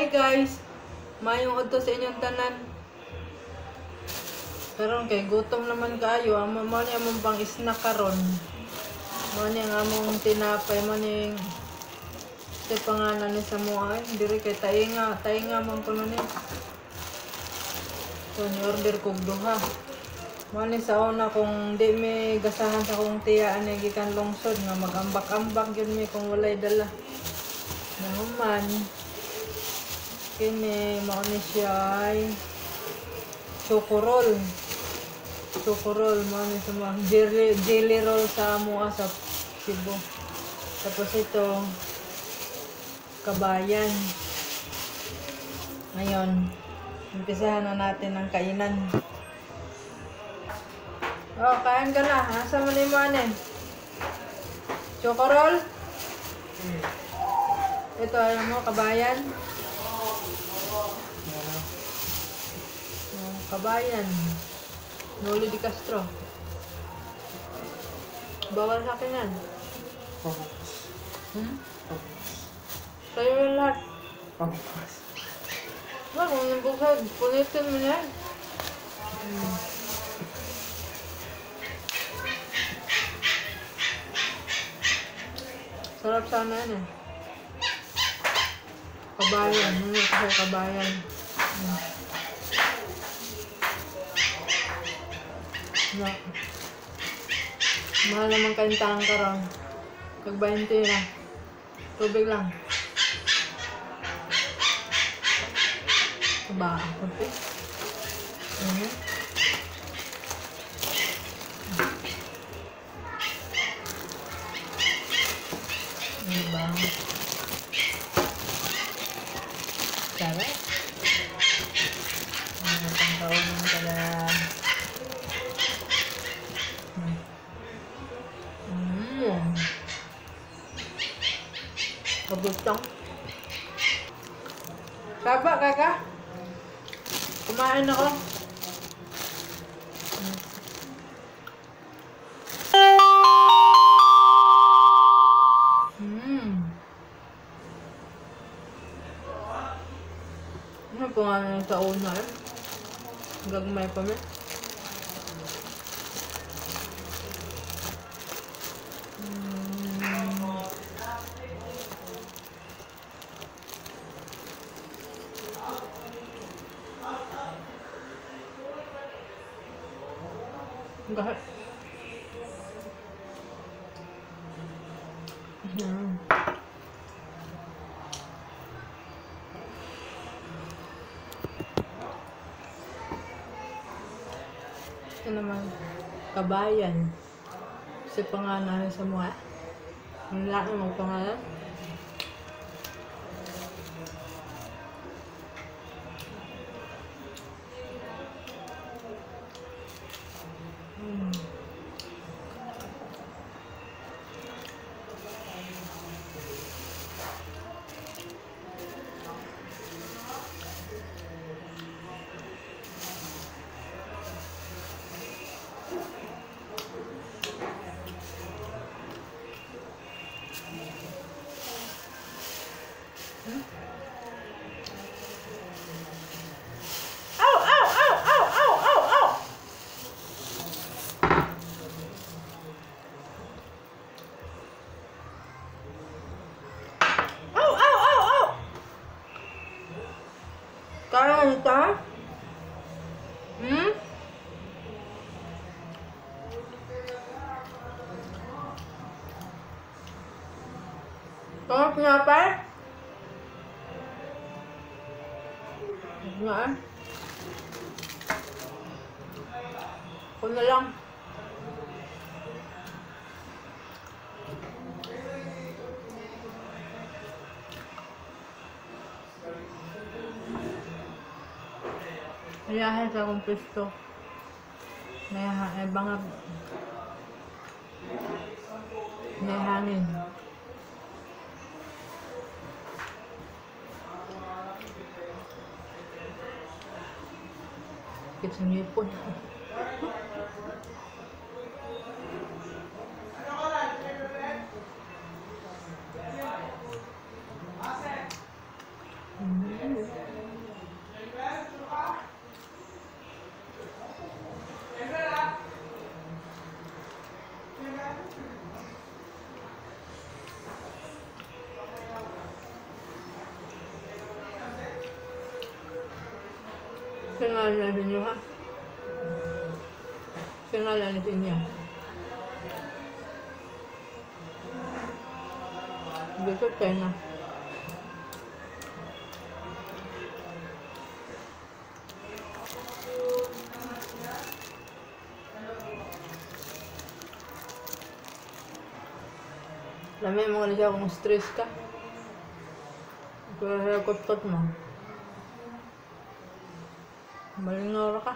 Hi guys! Mayong udto sa inyong tanan. Karon kay gutom naman kaayo, amo mo ni among pang snack karon. Mo ni ang among tinapay, mo ning sa pangalan ni sa mua ay diri kay tainga, tainga man kuno ni. So ni order kog duha. Mo ni sa una kung di mi gasahan sa akong tiya ani gikan lungsod nga magambak-ambak gyud mi kung walay dala. Nahuman kini mao ni siya ay choco roll. Choco roll mao ni sa mga jelly roll sa mua sa Cebu. Tapos ito kabayan. Ngayon, umpisahan na natin ang kainan. Oh, kain ka na. Asa mo ni mo ane? Choco roll? Ito, ayaw mo, kabayan? Oh, kabayan. Noli de Castro. Bawal sa akin yan. Hmm? Sa'yo yung lahat. Wag, kung nabuksan, punitin mo na yan. Sarap sana yan eh. Kabayan. Ano kasi kabayan? No. Mahal naman kaintahan ka ron. Pag 20 na. Tubig lang. Ba, konti. Diba? Sarap. Ano pang kaunan pala? Pagutong. Saba, kaka? Kumain ako. Ano po nga sa una eh? Gagmay pa mi. Gahat. Ito naman, kabayan. Kasi pangalan sa mga. Wala namang pangalan. Ow, ow, ow, ow, ow, ow, ow. Ow, ow, ow, ow. Kaya nito? Hmm? Tawag nga pa? Nga eh. Ako na lang. Ayahe sa akong pisto. May bangag. May hangin. Sakit sa ngipon. Singalan ninyo ha? Singalan ninyo. Dito China. Lami mo na siya kung stress ka. Kaya kot-kot mo. Malingaw ka.